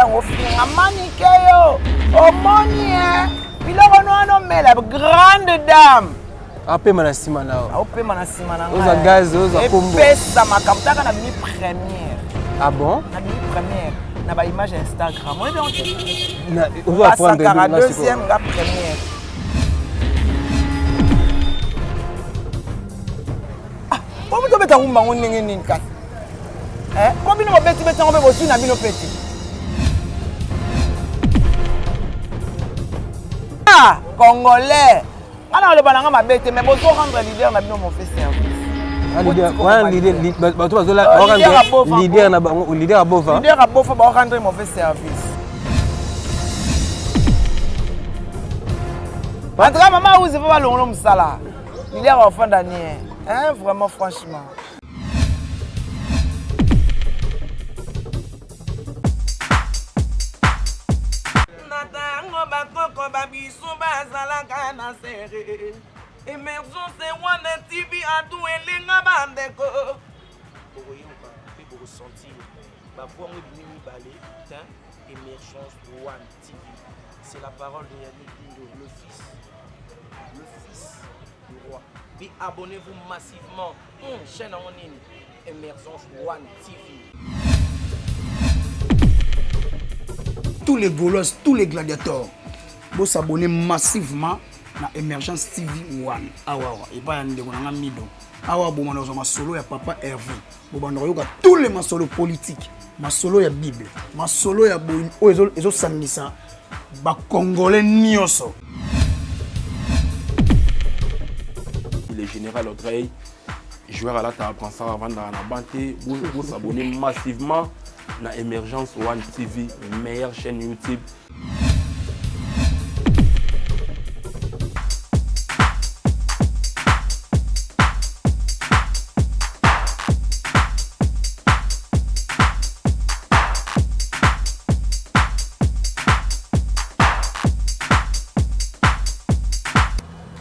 ntango ofinga manike yo omoni e biloko no wana omela grande dame apema na nsima na yo aopema na nsima na oza gaz oza kombo epesa makambo taka na bimi première. Ah bon? Na bimi première na ba image ya Instagram oyebi yango te? Basakara deuxième nga première. Ah, po moto obeta rumba yango ndenge nini kasi? Eh, po bino bobeti beti yango mpe bozwi na bino mpe te. Ah, congolais nga na oloba na nga mabe te mais bozo rendre leader na bino mauvais service. Wana bato bazola leader na bango, leader abofa, leader abofa bao rendre mauvais service. En tout cas, maman Ouzi, faut balongola mosala. Leader afanda nie hein, vraiment, franchement. Na tango bakoko ba biso bazalaka na serre, Emergence wana TV atu elenga bandeko. Bokoyoka mpe bokosentir ba voix yango ebimi mibale tein. Emergence One TV, c'est la parole de Yannick Dindo, le fils, le fils du roi. Puis abonnez-vous massivement. Chaîne yango nini? Emergence One TV. Tous les Gaulois, tous les gladiateurs, vous s'abonnez massivement na Emergence TV 1. Awa awa, epai ya ndeko na nga Mido. Awa bomanda kozwa masolo ya papa Hervé. Bobanda koyoka tous les masolo politique, masolo ya Bible, masolo ya boyi oyo ezosangisa ba Congolais nyonso. Le général Audrey, joueur alata brassard avandaka na ban te. Bosabonner massivement na Emergence One TV, meilleure chaîne YouTube.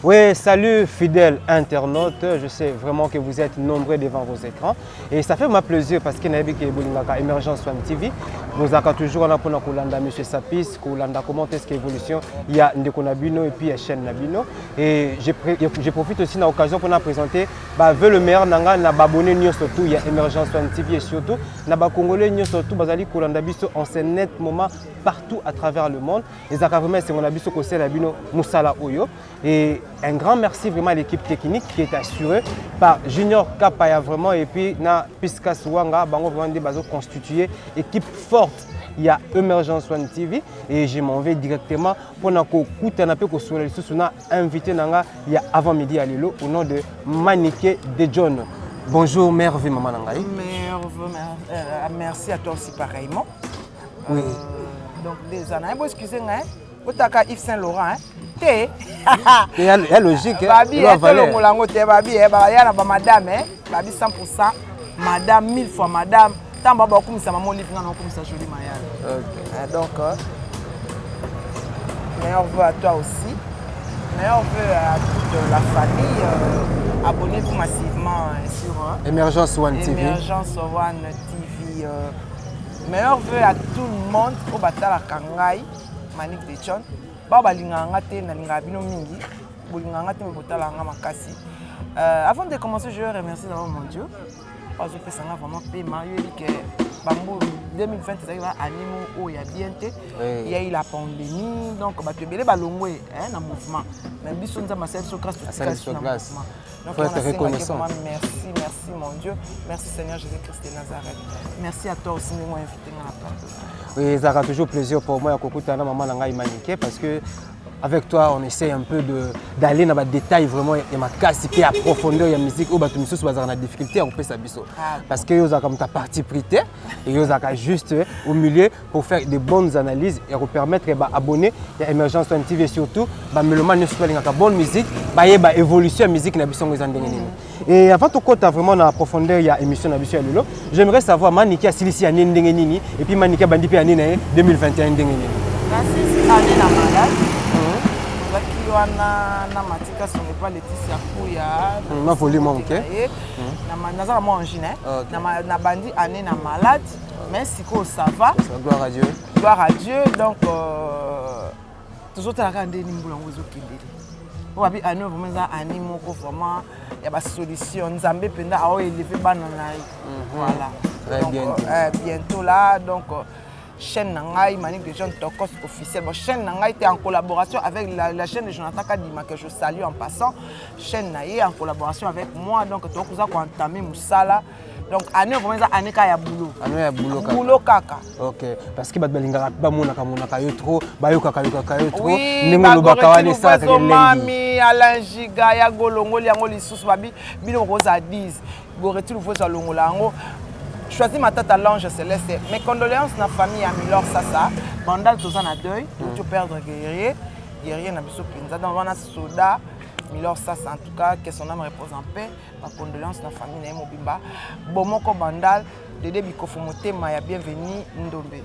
Oui, salut fidèles internautes, je sais vraiment que vous êtes nombreux devant vos écrans et ça fait ma plaisir parce que nayebi ke bolingaka Emergence One TV, bozalaka toujours wana mpona kolanda Monsieur Sapis, kolanda comment est-ce que évolution ya ndeko na bino et puis ya chaîne na bino. Et je profite aussi na occasion mpona présenter ba vœux le meilleur na nga na ba abonnés nyonso tout ya Emergence One TV et surtout na ba Congolais nyonso tout bazali kolanda biso en ce net moment partout à travers le monde. Ezalaka vraiment esengo na biso kosala bino mosala oyo. Et un grand merci vraiment à l'équipe technique qui est assurée par Junior Kapaya vraiment et puis na Piscas Wanga bango vraiment nde bazo constituer équipe forte ya Emergence One TV. Et je m'en vais directement pour na kokutana pe kosola lisusu na invité nanga ya avant midi ya lelo au nom de Manike de John. Bonjour Merve maman na ngai. Merve, merci à toi aussi pareillement. Oui. Donc déjà na excusez ngai otaka Yves Saint Laurent hein. Te. Ya logique, hein. Babi, Ya hein, valeur. tolongola yango te, babi, hein, ba ya na ba madame, hein. Babi 100% madame, 1000 fois madame. Tango ba bakumisa maman Olive nga na okumisa Jolie Mayala. Donc, meilleur vœu à toi aussi. Meilleur vœu à toute la famille. Abonnez-vous massivement, hein, sur Emergence One TV. Emergence One TV. Meilleur vœu à tout le monde oyo batalaka ngai Manick de John. Bao balingaka nga te, nalingaka bino mingi. Bolingaka nga te, mais botalaka nga makasi. Avant de commencer, je vais remercier d'abord mon Dieu. Azopesa nga vraiment pema. Yo yebi ke bambu 2020 ezalaki ba année moko oyo ya bien te. Oui. Il y a eu la pandémie, donc bato ebele balongwe, hein, na mouvement. Mais biso Nzambe asali biso grâce, totika Asali biso biso na grâce. mouvement. Donc, Faut on être a sengi reconnaissant. vraiment merci, merci mon Dieu. Merci Seigneur Jésus-Christ de Nazareth. Merci à toi aussi de m'avoir invité dans la plateau. Oui, ça a toujours plaisir pour moi à kokuta na maman na ngai Manike parce que avec toi on essaie un peu de d'aller dans les détails vraiment et ma casse qui à profondeur ya musique ou bato misusu bazaka na difficulté ya kopesa biso. Ah. Parce que yo zaka muta parti pris te et yo zaka juste au milieu pour faire de bonnes analyses et permettre ba abonnés ya Emergence One TV et surtout ba mélomane nyonso balingaka bonne musique ba yeba évolution ya musique na biso ngo eza ndenge nini. Et avant de kota vraiment na profondeur ya émission na biso ya lelo, j'aimerais savoir Manike asilisi année ndenge nini et puis Manike abandi pe année na ye 2021 ndenge nini. Nasilisi année na malade. Nazalaki wana na Matika son epa Laetitia Kuya. Na volume moke. Na naza na mwa angine, hein. Ah, ok. Na bandi année na malade. Mais sikoyo ça va. Gloire à Dieu. Gloire à Dieu. Donc euh, tozotala kaka ndenge nini mbula yango ezokendele. Oyo babi année vraiment eza année moko vraiment ya basolution. Nzambe mpenza aoeleve bana na ye. Voilà. Très Donc, bien dit. Bientôt là, donc chaîne na ngai Manick de John Tokos officiel. Bon, chaîne na ngai était en collaboration avec la chaîne de Jonathan Kadima que je salue en passant. Chaîne na ye en collaboration avec moi. Donc tokoza ko entamer musala. Donc année vraiment eza année ka ya boulot. Année ya boulot kaka. Boulot kaka. Ok, parce que bato balingaka bamonaka monaka yo trop, bayokaka yokaka yo trop. Oui, Ndenge olobaka wana esalaka elengi. Mami, Alain Giga, ya golongoli yango lisusu babi bino bokozala 10. Goreti Luvuezo alongola yango. Choisis ma tata l'ange céleste. Mes condoléances na famille ya Milor Sasa. Bandal toza na deuil, mm. perdre guerrier, guerrier na biso penza. Donc wana soda Milor Sasa en tout cas que son âme repose en paix. Ba condoléances na famille na ye mobimba. Bomoko Bandal, Dede Bikofo motema ya bienvenue Ndombe.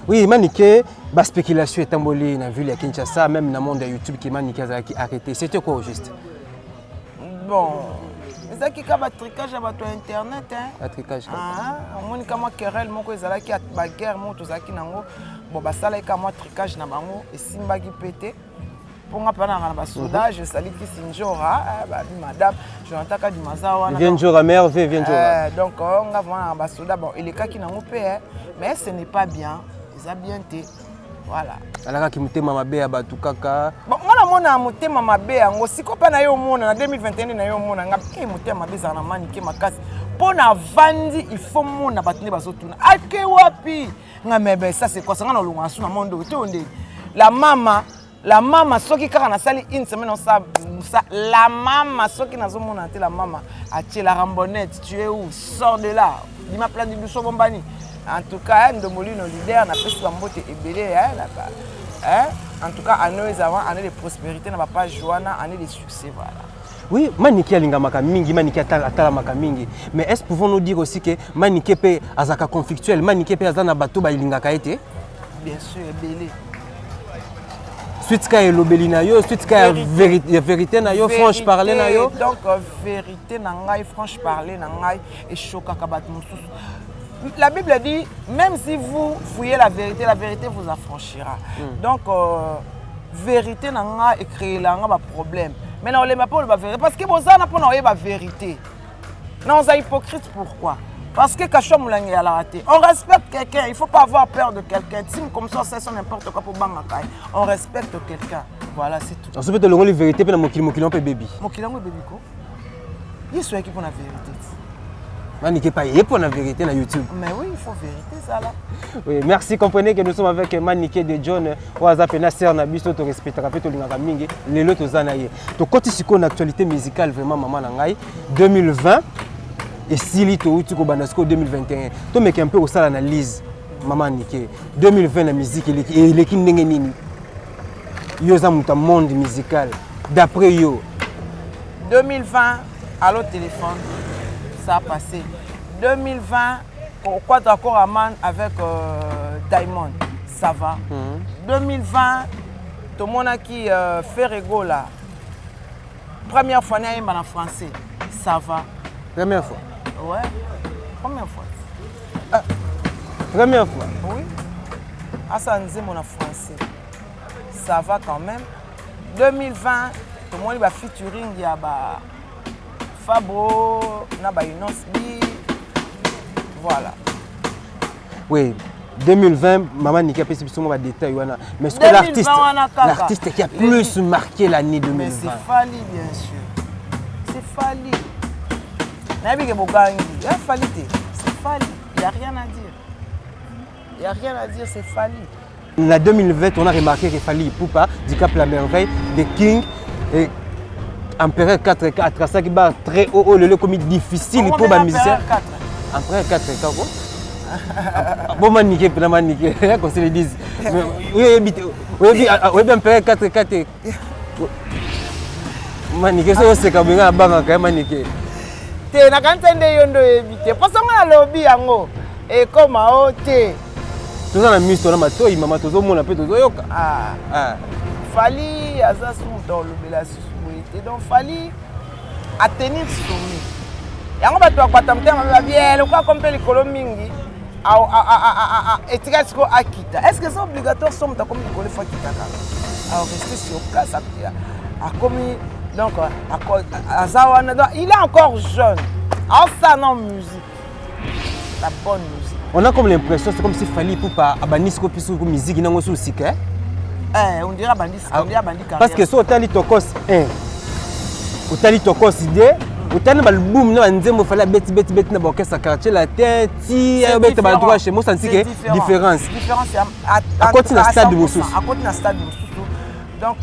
Oui, Manike, ba spéculation etamboli na ville ya Kinshasa, même na monde ya YouTube qui Manike azalaki arrêté. C'était quoi au juste? Bon, ezalaki kaka batricage ya bato ya internet, hein. Batricage kaka. Ah, omoni ka mwa querelle moko ezalaki ya baguerre moko tozalaki nango. Bon, basalaki ka mwa tricage na bango, esimbaki mpe te. Mpo nga mpe nanga na basoda, je salue Kisi Njora, babi madame Jonathan Kadima aza wana. Viens Njora, merveille, viens Njora. Donc nga vraiment na basoda, bon, elekaki nango mpe, hein, mais ce n'est pas bien, eza bien te. Voilà. Alakaki motema mabe ya bato kaka. Bon, nga namona motema mabe yango sikoyo mpe na ye omona na 2021 na ye omona nga motema mabe ezala na Manike makasi mpo na vandi il faut mona bato nde bazotuna ake wapi nga mebe ça c'est quoi ça nga na olonga su na monde oyo te oyo ndeni la mama la mama soki kaka nasali une semaine osa musa la mama soki nazomona te la mama atie la rambonnette tu es où sors de là dima plan du biso bombani. En tout cas, Ndomolino leader napesi bambote ebele, hein, là bas. Hein? En tout cas, année oyo eza année de prospérité na ba page wana, année de succès, voilà. Oui, Manike alingamaka mingi, Manike atalamaka mingi. Mais est-ce pouvons-nous dire aussi que Manike pe azaka conflictuel, Manike pe aza na bato ba ilingaka ete? Bien sûr, ebele. Suite ka elobeli na yo, suite ka ya Vérité. ya vérité na yo, franche Vérité, parler na yo. Donc vérité na ngai, franche parler na ngai eshokaka bato mosusu. La Bible dit, même si vous fouillez la vérité, la vérité vous affranchira. Donc vérité na ngai ecréela nga ba problème. Mais na olemba pe ba vérité parce que bozana pona oyeba vérité. Na oza hypocrite pourquoi? Parce que Kachwa Moulangi a raté. On respecte quelqu'un, il faut pas avoir peur de quelqu'un. Tim comme ça, c'est n'importe quoi pour Bangakai. On respecte quelqu'un. Voilà, c'est tout. On se fait le vérité, puis mokili mokili on peut baby. Mokili on baby ko. Il est qui pour la vérité. Manike pas yé pour la vérité na YouTube. Mais oui, il faut vérité ça là. Oui, merci. Comprenez que nous sommes avec Manike de John. Oaza pena sœur na biso to respectera pe to lingaka mingi. Lelo to zana ye. To koti siko na actualité musicale vraiment maman na ngai 2020 et sili to uti ko banda siko 2021. To meke un peu osala analyse maman Nike. 2020 na musique eleki eleki ndenge nini? Yo za muta monde musical d'après yo. 2020 allo téléphone ça a passé. 2020 au Quadra Koraman avec Diamond, ça va. 2020, tout le monde qui fait rigola. Première fois, il y a en français, ça va. Première fois? Ouais, première fois. Ah, première fois? Oui. Ah, ça nous est mon français. Ça va quand même. 2020, tout le monde va featuring, il y a bah, Fabro, na ba Innoss'B, voilà. Oui, 2020, maman Niki a pris ce détail wana. Mais ce que 2020 wana kaka. l'artiste qui a plus marqué l'année Mais 2020. c'est Fally, bien sûr. C'est Fally. Nayebi ke bogangi. Ya Fally te. C'est Fally. Il y a rien à dire. Il y a rien à dire, c'est Fally. La 2020, on a remarqué que Fally Ipupa, Dicap la merveille, The King et Empereur 4K a tracé qui bat très haut, haut, le lieu comme difficile Comment pour les on met musiciens. Empereur 4? Empereur 4K, quoi. Bon, maniqué, puis la maniqué, qu'on se le dise. Mais, oui, oui, oui, oui, oui, oui, Empereur 4K, t'es. Maniqué, ça, c'est comme un banque, hein, maniqué. Te, na kanisa nde yo ndo oyebi te. Poso nga nalobi yango. Ekoma o te. Toza na miso na matoi, mama, tozomona mpe tozoyoka. Ah. Ah. Fally aza su moto alobela susu boye te. Donc Fally a tenir sommet. Yango bato bakwata motema mabe babi, lokola komi mpe likolo mingi. Etikali sikoyo akita. Est ce que c'est obligatoire? So moto akomi likolo, ifo akitaka. Rester sur place, akomi, donc aza wana, donc il est encore jeune, aosala na musique, la bonne musique. On a comme l'impression, c'est comme si Fally Ipupa abandi sikoyo mpe soko musique nango so sika. Eh, on dirait abandi, on dirait abandi. Parce que so otali Tokos 1, otali Tokos 2, otali na baalbum na banzembo Fally abeti beti beti na baorchestre Quartier Latin ti ayobeta badroit chez mosanti ke différence. Différence. Akoti na stade mosusu. Akoti na stade mosusu. Donc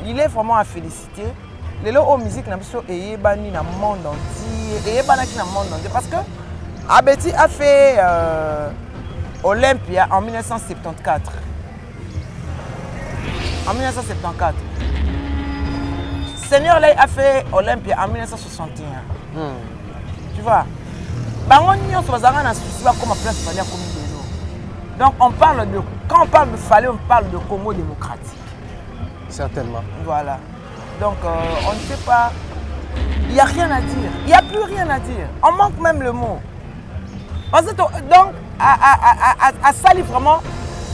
il est vraiment à féliciter. Lelo oyo musique na biso eyebani na monde entier, eyebanaki na monde entier, parce que Abeti a fait Olympia en 1974. En 1974, Seigneur Ley a fait Olympia en 1961. Tu vois, bango nyonso bazalaka na souci bakoma place Fally akomi lelo. Donc on parle de quand on parle de Fally, on parle de Congo démocratique. Certainement. Voilà. Donc on ne sait pas, il n'y a rien à dire, il n'y a plus rien à dire, on manque même le mot. Parce que donc asali vraiment,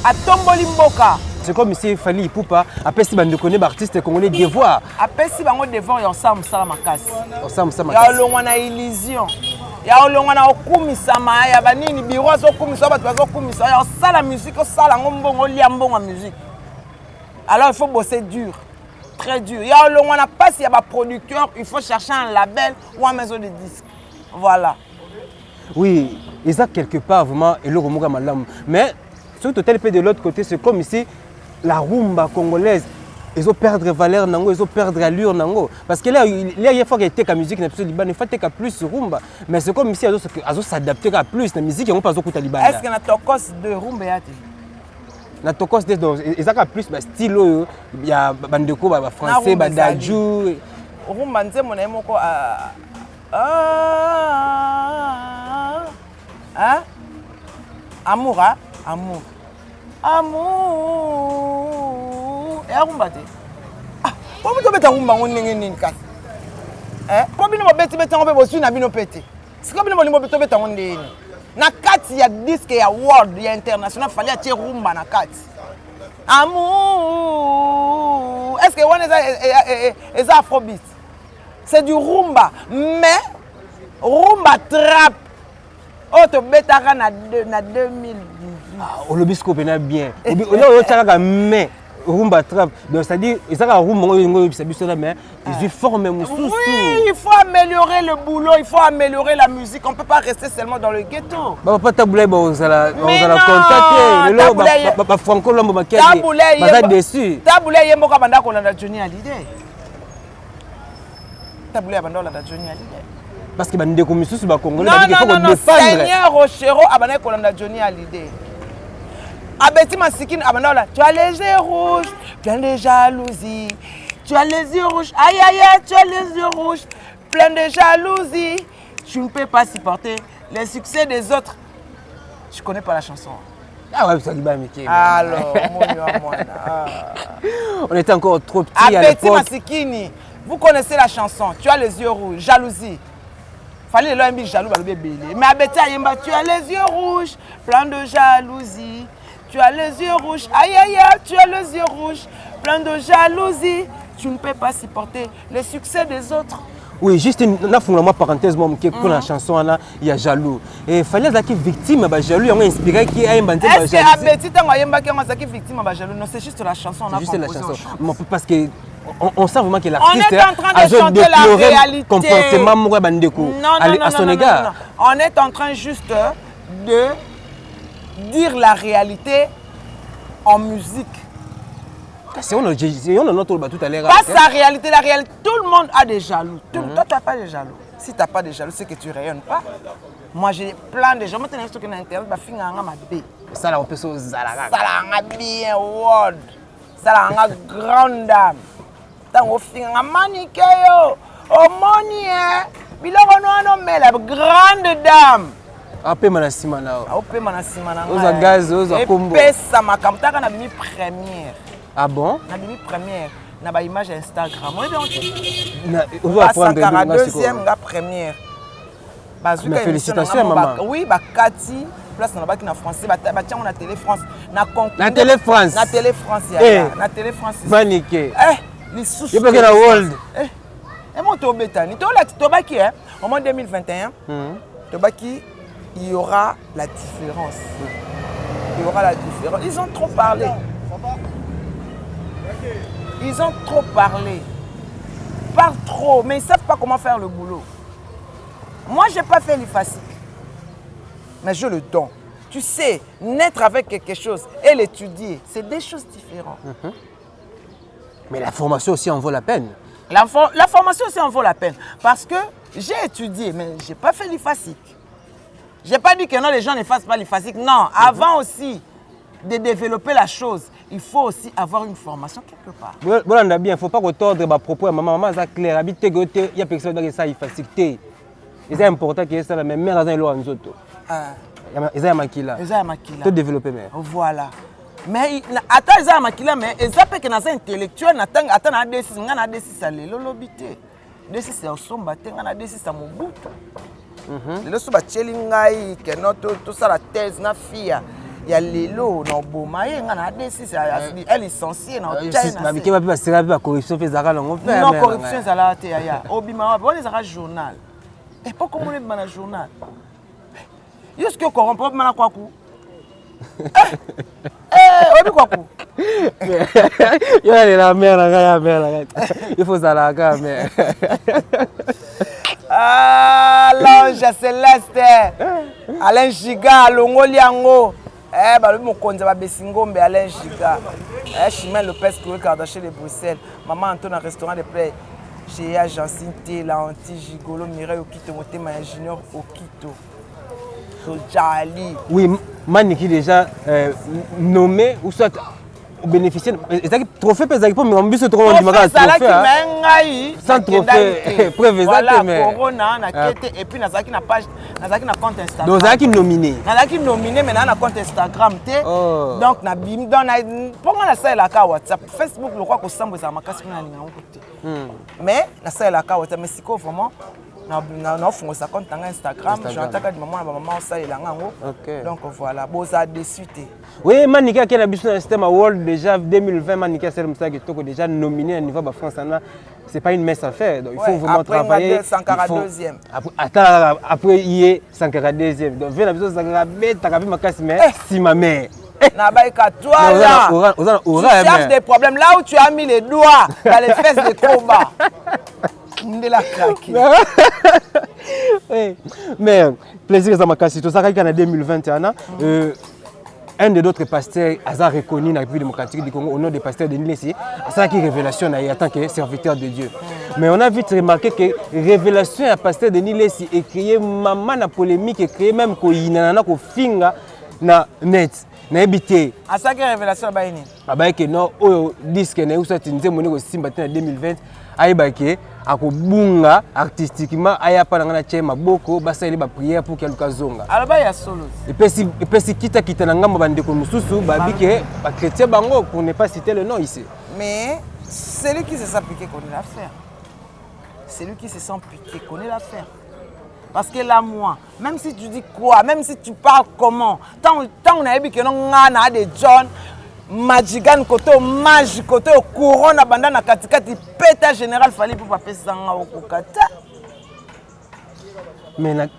atomboli mboka. C'est comme si Fally Ipupa apesi bandeko ne baartiste congolais devoir. Apesi bango devoir ya osala mosala makasi. Osala mosala Ya makasi. olongwa na illusion, ya olongwa na okumisama ya banini, biro azokumisa, bato bazokumisa, ya osala musique, osala yango mbongo, olia mbongo ya musique. Alors il faut bosser dur, très dur. Ya olongwa na mpasi ya baproducteur, il faut chercher un label ou un maison de disque. Voilà. Oui, eza quelque part vraiment eloko moko ya malamu, mais soki totali mpe de l'autre côté, c'est comme ici la rumba congolaise perdre valeur nango, perdre allure nango, parce que là il faut eteka musique na biso libanda, il faut teka plus rumba, mais c'est comme ici azo s'adapter kaka plus na musique yango mpe azokuta libanda. Est ce que na Tokos de rumba ya te? Na Tokos te, donc eza kaka plus bastyle oyo ya bandeko bafrançais. Rumba. Badadju. Rumba, nzembo na ye moko, ah, ah, amour, ah, amour, amour, eya rumba te. Po bino tobeta rumba yango ndenge nini kasi? Po bino bobetibeti yango mpe bozwi na bino mpe te. Sikoyo bino bolingo tobeta yango ndenge nini? Na kati ya disque ya world, ya international, Fally atie rumba na kati, amour. Est ce que wana eza afrobeat? C'est du rumba, mais rumba trap oyo tobetaka na 2018. Olobi sikoyo mpena bien, oyo otiakaka, mais rumba trap, donc c'est à dire eza kaka rumba ngo oyo oyebisa biso na, mais ezwi forme mosusu. Oui, il faut améliorer le boulot, il faut améliorer la musique. On ne peut pas rester seulement dans le ghetto. Bapapa Tabu Ley bazala content te lelo, bafranco Lwambo Makiadi baza déçu. Tabu Ley ye moko abanda kolanda Johnny Hallyday. Tabu Ley abanda kolanda Johnny Hallyday. Parce que bandeko misusu bacongolais babiki faut kodépendre. Seigneur Rochero abandaki kolanda Johnny Hallyday. Abeti Masikini abanda kolanda "Tu as les yeux rouges, plein de jalousie. Tu as les yeux rouges, aïe aïe aïe, tu as les yeux rouges, plein de jalousie. Tu ne peux pas supporter les succès des autres." Je connais pas la chanson. Ah ouais, ça dit mike. Alors, mon ah. On était encore trop petits à Abeti l'époque. Masikini, vous connaissez la chanson, "Tu as les yeux rouges, jalousie". Fally lelo ayembi jaloux, balobi ebele. Mais Abeti ayemba "Tu as les yeux rouges, plein de jalousie. Tu as les yeux rouges, aïe aïe aïe, tu as les yeux rouges, plein de jalousie. Tu ne peux pas supporter les succès des autres." Oui, juste nafungola mwa parenthèse mwa moke mpona chanson wana ya jaloux. E Fally azalaki victime ya bajaloux, yango inspiraki ayemba nzembo ya Est-ce que jalousie? Abeti, ntango ayembaki yango, azalaki victime ya bajaloux? Non, c'est juste la chanson, on a C'est juste la composé, on chanson. chante. Bon, parce que on sent vraiment que l'artiste On est en train de chanter la déplorer réalité. comportement moko ya bandeko Non, non, non, à son non, non, égard. non, non. On est en train juste de dire la réalité en musique. Kasi on on a toloba tout à l'heure. Pas sa réalité, la réalité. Tout le monde a des jaloux. Toi, tu n'as pas de jaloux. Si tu n'as pas de jaloux, c'est que tu ne rayonnes pas. Moi, j'ai plein de gens. Moi, tu n'as pas internet, bah, finga nga mabe. Osala opesa ozala kaka. Sala nga bien world. Sala nga grande dame. Ntango ofinga nga manike yo, omoni e biloko no wana omela, grande dame. Apema na nsima na yo. Aopema na nsima na. Ozwa gaz, ozwa kombo. Epesa makambo taka, nabimi première. Ah bon? Nabimi première na baimage ya Instagram, oyebi yango te? Ozwa apprendre. Basankara deuxième, nga première. Mais félicitations, maman. Oui, bakati. Place nalobaki na français, batia yango na Télé France. Na Na Télé France. Na Télé France ya. Eh. Na Télé France. Manike. Eh, lisusu. Yo pe na World. Eh. Emo tobetani. Tolati tobaki eh. Au moins 2021. Tobaki il y aura la différence. Il y aura la différence. Ils ont trop parlé. Ils ont trop parlé. Parlent trop, mais ils ne savent pas comment faire le boulot. Moi, je n'ai pas fait l'IFASIC. Mais je le donne. Tu sais, naître avec quelque chose et l'étudier, c'est des choses différentes. Mais la formation aussi en vaut la peine. La formation aussi en vaut la peine. Parce que j'ai étudié, mais je n'ai pas fait l'IFASIC. Je n'ai pas dit que non, les gens ne fassent pas l'IFASIC. Non, avant aussi de développer la chose, il faut aussi avoir une formation quelque part. Bolanda bien, faut pas kotordre bapropos ya mama. Mama aza clair, abi teke yo te ya pekisa baki esa IFASIC te. Eza important ke esala, mais mare aza eloko ya nzoto. Ah. Eza ya makila. Eza ya makila. To développer mare. Voilà. Mais ata eza ya makila, mais eza mpe ke naza intellectuel na ntango ata na D6, ngai na D6 ya lelo lobi te. D6 ya osomba te, ngai na D6 ya Mobutu. Lelo so batieli ngai keno tosala thèse na fille ya lelo na oboma ye, ngai na D6 ya licencié na babike bape baseka mpe bacorruption mpe ezalaka nango mpe. Non, corruption ezalaka te yaya. Obima wapi? Wana ezalaka journal epo komona ebima na journal. Yo soki ocorrompre, obima na kwaku. Oyebi kwaku. Yo alela mare na ngai, ya mare na ngai, il faut ozalaka kaka mare. Ah, l'ange céleste Alain Giga alongoli yango. Eh, balobi mokonzi ya babesi ngombe Alain Giga. Eh, Chimène Lopez, Chloé Kardashian de Bruxelles, Mama Anto na restaurant de play Géa Jancine Tela Anti Gigolo Mireille Okito motema ya Junior Okito Tojali. Oui, Maniki déjà nommé ou soit bénéficier ezalaki trophée mpe ezalaki mpo mema biso tokondimaka. Ezalaki me ngai sans trophée, preuve eza te, mais corona nake te. Et puis nazalaki na page, nazalaki na compte Instagram. Donc ozalaki nominé? Nazalaki nominé, mais naa na compte Instagram te. Donc nabimi, donc mpo nga nasalelaka WhatsApp, Facebook lokwa kosambo ezala makasi mpona nalinga yango te, mais nasalelaka WhatsApp. Mais sikoyo vraiment naofungolisa compte na ngai Instagram, Jonathan Kadima mwana bamama osalela nga yango. Donc voilà, bozala déçu te. Oui, Manike akei na biso na système world déjà 2020. Manike asali mosala kitoko, déjà nominé na niveau bafrance wana, c'est pas une mince affaire. Donc il faut vraiment après travailler. 142e. Après, après ye 142e, donc vie na biso Sankara betaka mpe makasi, mais nsima mais Nabaika, toi là, tu cherches des problèmes là où tu as mis les doigts dans les fesses de Koba. Ndela craqué. Oui. Mais plaisir eza makasi, tozalaki kaka na 2020 wana. Un de d'autres pasteurs aza reconnu na République démocratique du Congo au nom de pasteur Denis Lessie asalaki révélation na ye en tant que serviteur de Dieu. Mais on a vite remarqué que révélation ya pasteur Denis Lessie ecréé mama na polémique, ecréé même koyinana na kofinga na net. Nayebi te. Asalaki révélation abayi nini? Abayaki no oyo disque na ye usati nzembo nde kosimba te na 2020, ayeba ke akobunga artistiquement, aya mpa na ngai na tie maboko, basaleli baprière pour ke aluka zonga. Aloba ya solo. Epesi kitakita na ngambo. Bandeko mosusu babi ke bachrétien bango, pour ne pas citer le nom ici. Mais celui qui se sent piqué connaît l'affaire. Celui qui se sent piqué connaît l'affaire. Parce que là, moi, même si tu dis quoi, même si tu parles comment, tant on a vu que non, on a des John, Majigan koto mage koto courant na banda na katikati peta général Fally pour bapesa nga okoka te. Mais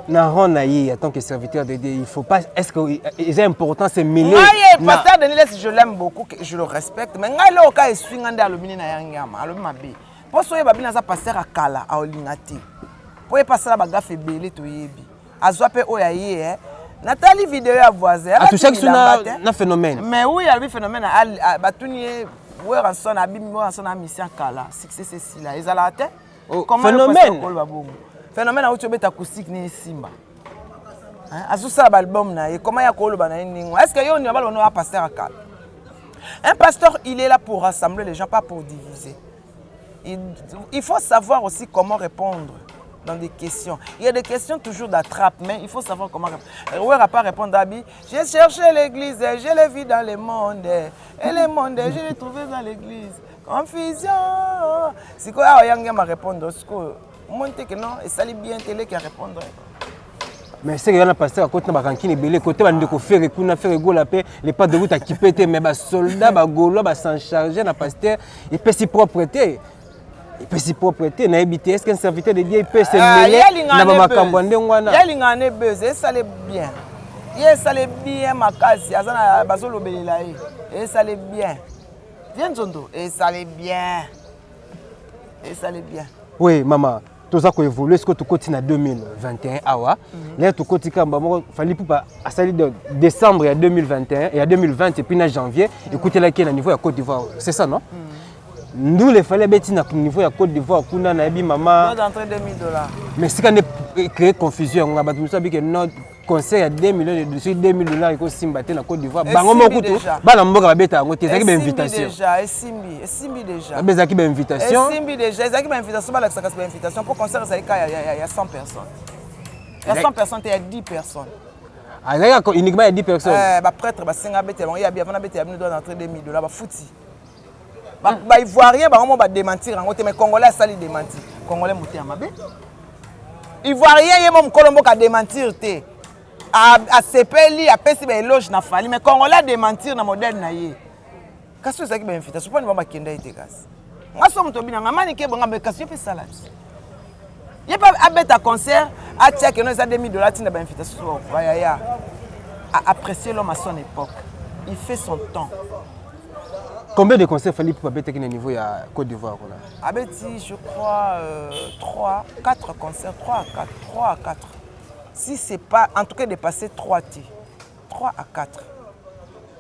na rang na ye en tant que serviteur de Dieu, il faut pas, est-ce que c'est important se mêler? Ngai, pasteur Denis Lessie, je l'aime beaucoup, je le respecte, mais ngai eloko kaka eswi nga nde alobi nini na yangama, alobi mabe mpo so oyeba bino aza pasteur akala aolinga te mpo ye mpe asala bagafe ebele, toyebi azwa mpe oyo aye. Natali video ya voisin. Atouchaki so na phénomène. Mais oui, alobi phénomène, batuni ye Werrason abimi, Werrason amisi akala succès esila ezalaka te. Oh, phénomène. Koloba bongo, phénomène auti obeta acoustique ne esimba, azosala baalbum na ye, comment ya koloba na ye ndenge? Est ce que yo ondima baloba no ya pasteur akala? Un pasteur, il est là pour rassembler les gens, pas pour diviser. Il faut savoir aussi comment répondre dans des questions. Il y a des questions toujours d'attrape, mais il faut savoir comment répondre. Ouais, pas répondre Abi. J'ai cherché l'église, je l'ai vu dans le monde. Et le monde, je l'ai trouvé dans l'église. Confusion. C'est quoi, ah, il y a répondre. Monte que non, et ça bien télé qui a répondre. Mais seke wana pasteur akoti na barankine ebele kote bandeko Ferre kuna, Ferre Gola mpe le pas de route akipe te, mais basoldat bagaulois basan charge na pasteur, epesi propre te, epesi propre te. Nayebi te, est ce qu'un serviteur de Dieu epesi emele na bamakambo ya ndenge wana? Ye alingaka ne buzz, esale bien, ye esale bien makasi, aza na bazolobelela ye, esale bien vie nzondo, esale bien, esale bien. Oui mama, toza koévolue sikoyo, tokoti na 2021 awa. Lere tokoti kamba moko, Fally Ipupa asali décembre ya 2021, ya 2020 et puis na janvier ekutelaki ye na niveau ya Côte d'Ivoire, c'est ça non? Ndule Fally abeti na niveau ya Côte d'Ivoire kuna, nayebi mama. Droit d'entrée 2000 $. Mais sika nde créer confusion yango, bato mosusu abike no concert ya 2 millions de soki 2000 $ ekosimba te na Côte d'Ivoire. Bango moko kutu bana mboka babeta yango te, ezalaki bainvitation. Déjà esimbi, esimbi déjà. Abe ezalaki bainvitation. Esimbi déjà, ezalaki bainvitation, balakisaka kasi bainvitation mpo concert ezalaki ka ya 100 personnes, ya 100 personnes te, ya 10 personnes. Azalaki uniquement ya 10 personnes. Baprêtre basenga abetela bango, ye abi avant abetela bino, droit d'entrée 2000 $, bafuti. Baivoirien bango mo badémentir yango te, mais Congolais asali démenti. Congolais motema mabe. Ivoirien ye mo mokolo mboka adémentir te, asepeli, apesi baéloge na Fally, mais Congolais adémentir na modèle na ye. Kasi oyo ezalaki bainvitation mponi bango bakenda ye te. Kasi nga so moto obinanga manike bonga mbe, kasi ye mpe esala ti ye mpe abeta concert, atia keno eza 2000 $, atinda bainvitation. Bayaya apprécier l'homme à son époque, il fait son temps. Combien de concerts Fally Ipupa abetaki na niveau ya Côte d'Ivoire kuna? Abeti, je crois, 3 4 concerts, 3 à 4, 3 à 4, si c'est pas en tout cas dépassé 3 t 3 à 4.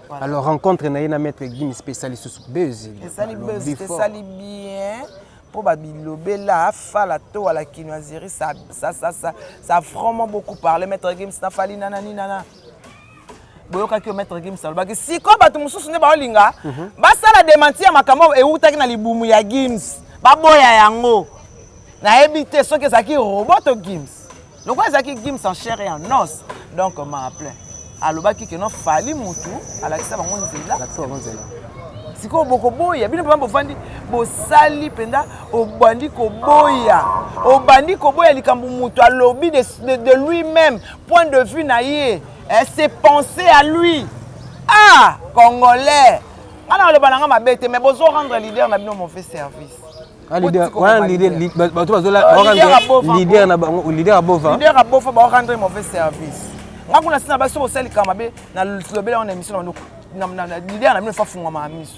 Voilà. Alors rencontre na ye na Maître Gims esali lisusu buzz. Esali buzz, esali bien mpo babilobela afala to ala kinoiserie, ça, ça, ça, ça, ça a vraiment beaucoup parlé. Maître Gims na Fally nana nini nana, boyokaki yo Maître Gims alobaki. Sikoyo bato mosusu nde baolinga basala démenti ya makambo eutaki na libumu ya Gims, baboya yango. Nayebi te soki ezalaki robot to Gims. Lokola ezalaki Gims en chair et en os, donc ma plein alobaki ke no Fally mutu alakisa bango nzela. Alakisa bango nzela. Sikoyo bokoboya bino mpenza, bofandi bosali mpenza, obandi koboya, obandi koboya likambo moto alobi de lui-même, point de vue na ye, eh, c'est penser à lui. Ah, Congolais, nga na aloba na nga mabe te, mais bozo rendre leader na bino mauvais service. Ah, leader wana, leader bato bazola leader na bango, leader abova. Leader abofa, baorendre mauvais service. Nga kuna sina baso bosala likambo mabe, nalobela wana émission na leader na bino, fa fungwama miso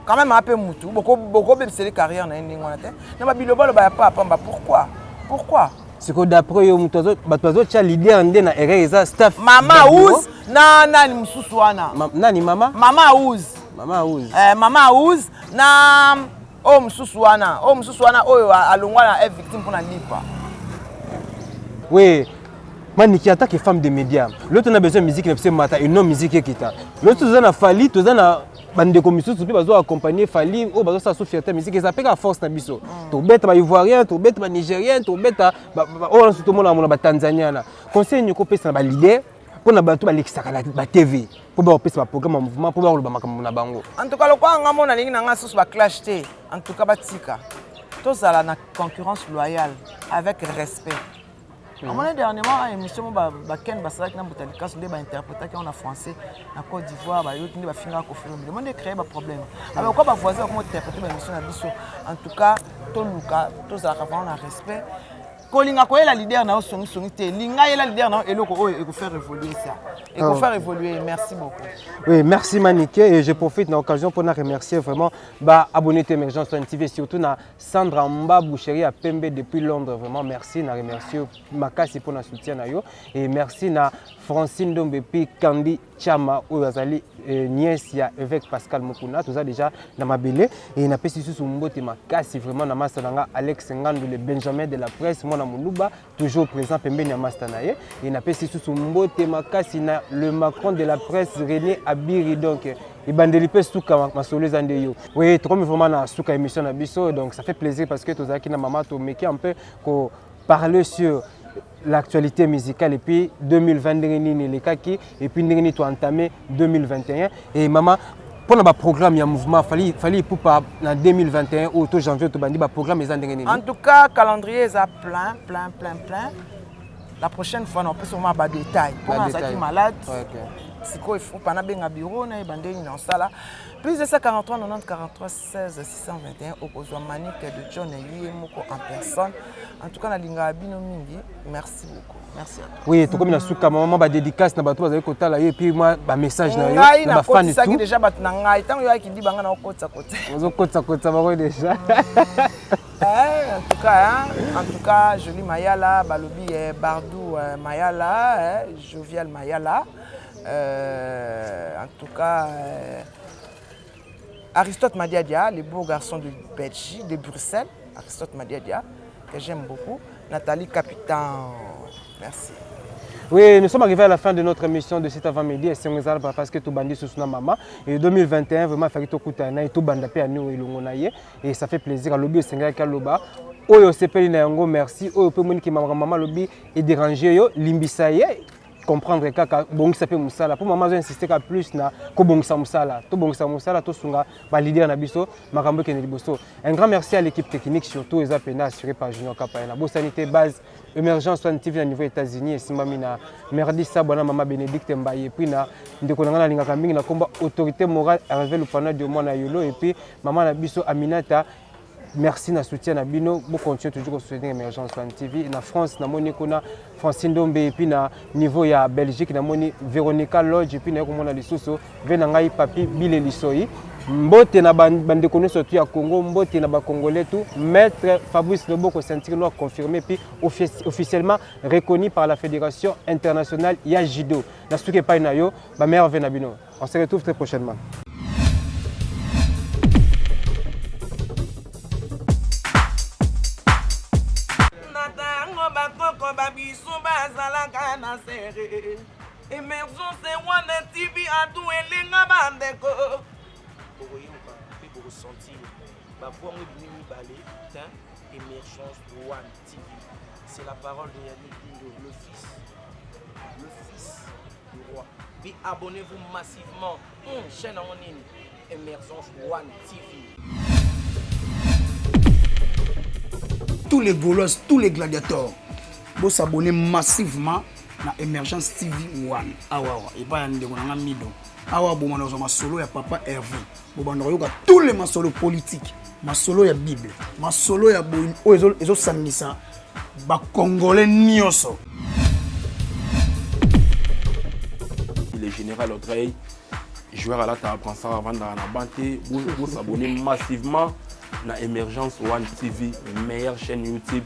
quand même ape mutu bokobebiseli carrière na ye ndenge wana te na babilobaloba ya pa pamba. Pourquoi, pourquoi? Sikoyo d'après yo, moto bato bazotya leader nde na erreur eza staff? Mama Ouz na nani mosusu wana. Nani mama? Mama Ouz. Mama Ouz. Eh, mama Ouz na oyo mosusu wana, oyo mosusu wana oyo alongwa na F Victime mpona lipa. Oui Maniki, en tant que femme de média, l'autre on a besoin de musique na biso mata et non musique ekita. L'autre toza na Fally, toza na bandeko misusu mpe bazo accompagner Fally oyo bazosala so fierté musique, eza mpe kaka force na biso. Tobeta baivoirien, tobeta banigérien, tobeta oyo nyonso tomona mona batanzania. Na conseil nini okopesa na baleader mpona bato balekisaka na batv mpo bakopesa baprogramme ya mouvement, mpo bakoloba makambo na bango? En tout cas, lokola nga mo nalingi na nga susu baclash te, en tout cas batika tozala na concurrence loyale avec respect. Amoni dernièrement émission mo baken basalaki na Mbuta Likaso, nde bainterprétaki yango na français na Côte d'Ivoire, bayoki nde bafingaka Koffi Olomide, mo nde créé baproblème. Alors kwa bavoisin bakoma interpréter baémission na biso. En tout cas toluka tozalaka vraiment na respect. Kolinga koyela leader na yo songisongi te, linga yela leader na yo eloko oyo ekofaire évoluer, ça ekofaire évoluer. Merci beaucoup. Oui, merci Manike, et je profite de l'occasion pour remercier vraiment ba abonné Émergence TV, surtout na Sandra Mbabou, chérie à Pembe depuis Londres. Vraiment merci, na remercier makasi pour na soutien na yo et merci na Francine Dombe puis Candy Chama oyo azali nièce ya évêque Pascal Mokuna. Toza déjà na mabele et napesi lisusu mbote makasi vraiment na master na nga Alex Ngandu, le Benjamin de la presse, mwana moluba toujours présent pembeni ya master na ye. Et napesi lisusu mbote makasi na le Macron de la presse, René Abiri. Donc ebandeli mpe suka masolo eza nde yo. Oui, tokomi vraiment na suka émission na biso. Donc ça fait plaisir parce que tozalaki na mama, tomeki un peu ko parler sur l'actualité musicale et puis 2020 ndenge nini elekaki et puis ndenge nini toentamé 2021. Et mama, mpona baprogramme ya mouvement Fally, Fally Ipupa na 2021 oyo to janvier tobandi, baprogramme eza ndenge nini? En tout cas calendrier eza plein, plein, plein, plein. La prochaine fois napesa oma badetail mpo nga nazalaki malade. Sikoyo il faut pa nabenga bureau, nayeba ndenge nini nasala. Plus 243 90 43 16 621, okozwa Manike de John ye moko en personne. En tout cas, nalingaka bino mingi. Merci beaucoup, merci à toi. Oui, tokomi na suka, mama. Badédicace na bato bazali kotala yo et puis mwa bamessage na yo ngai na bafani. Nakotisaki déjà bato na ngai ntango yoyaki di banga na okotisa kotisa. Ozokotisakotisa bango déjà. Eh, en tout cas, hein, en tout cas, Jolie Mayala, Balobi, eh, Bardou Mayala, eh, Jovial Mayala, en tout cas, Aristote Madiadia, le beau garçon de Belgique, de Bruxelles, Aristote Madiadia, que j'aime beaucoup, Nathalie Capitan, merci. Oui, nous sommes arrivés à la fin de notre émission de cet avant-midi. Et c'est parce que tobandi lisusu na mama. Et 2021, vraiment, il fallait tokutana et tobanda pe ani elongo na ye. Et ça fait plaisir. Alobi esengaki aloba. Oyo osepeli na yango, merci. Oyo pe omoni mama mama alobi edéranger yo, limbisa ye. Comprendre kaka, bongisa mpe mosala, mpo mama azo insiste kaka plus na kobongisa mosala. Tobongisa mosala, tosunga baleader na biso, makambo ekende liboso. Un grand merci à l'équipe technique, surtout eza pena assuré par Junior Kapaya. Na bosani te base Émergence One TV na niveau États-Unis, esimbami na Merdi Sabwa na mama Bénédicte Mbaye, et puis na ndeko na ngai nalingaka mingi na komba autorité morale Hervé Lupana de mwana Yolo, et puis mama na biso Aminata. Merci na soutien na bino. Bocontinue toujours kosoutenir Émergence One TV. Na France, namoni kuna Francine Ndombe, et puis na niveau ya Belgique, namoni Véronica Lodge, et puis naye komona lisusu ve na ngai Papi Bilelisoi. Mbote na bandeko nyonso tu ya Congo, mbote na bacongolais tout. Maître Fabrice Loboko, ceinture noire confirmé puis officiellement reconnu par la Fédération internationale ya judo. Na suki epai na yo, bameilleurs vœux na bino. On se retrouve très prochainement. Na ntango bakoko babiso bazalaka na sere, Émergence Wana TV atu elinga bandeko. Bokoyoka mpe bokosentir bavoix yango ebimi mibale tin. Émergence One TV, c'est la parole de Yannick Dindo, le fils, le fils du roi. Puis abonnez-vous massivement. Chaîne yango nini? Émergence One TV. Tous les Gaulois, tous les gladiateurs, vous s'abonner massivement na Emergence TV 1 awa awa epai ya ndeko na nga Mido. Awa bomana kozwa masolo ya papa Hervé, bobanda koyoka tous les masolo politique, masolo ya Bible, masolo ya boyi oyo ezosangisa bacongolais nyonso. Le général Audrey, joueur alata brassard, avandaka na ban te. Bosabonner massivement na Émergence One TV, meilleure chaîne YouTube.